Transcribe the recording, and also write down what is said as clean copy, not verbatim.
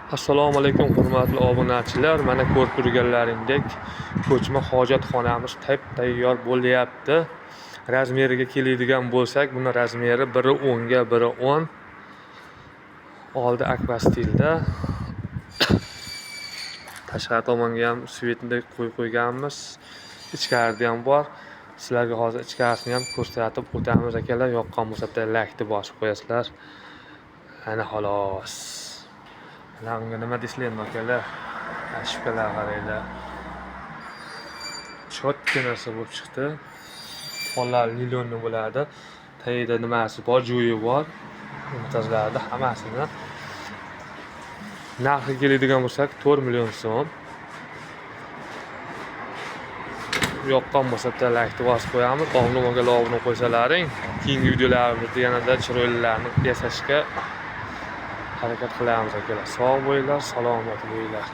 Assalomu alaykum, hurmatli obunachilar. Mana ko'rib turganlaringdek, ko'chma hojatxonamiz tayyor bo'lyapti. Razmeriga keladigan bo'lsak, buni razmeri 1.10 ga 1.10. Oldi akvastilda. Tashqari tomonga ham svetni qo'yib qo'yganmiz. Ichkarida ham bor. Sizlarga hozir ichkarisini ham ko'rsatib o'tamiz, akalar. Yoqqan bo'lsa, bitta laykni bosib qo'yasizlar. Ana xolos. Mana bunga nima deysizlar endi, akalar? Ошибка lar qaranglar. Чётко narsa bo'lib chiqdi. Pollar линолеум bo'ladi. Tagida nimasi bor, joyi bor. Montajlarda hammasini. Narxiga keladigan bo'lsak, 4 million so'm. Yoqqan bo'lsa, bitta laykni bosib qo'yamiz. Obuna bo'lganlar obuna qo'ysalaring, keyingi videolarimizda yanada chiroylilarni yasashga harakat qilamiz, akalar. Sog' bo'linglar, salomat bo'linglar.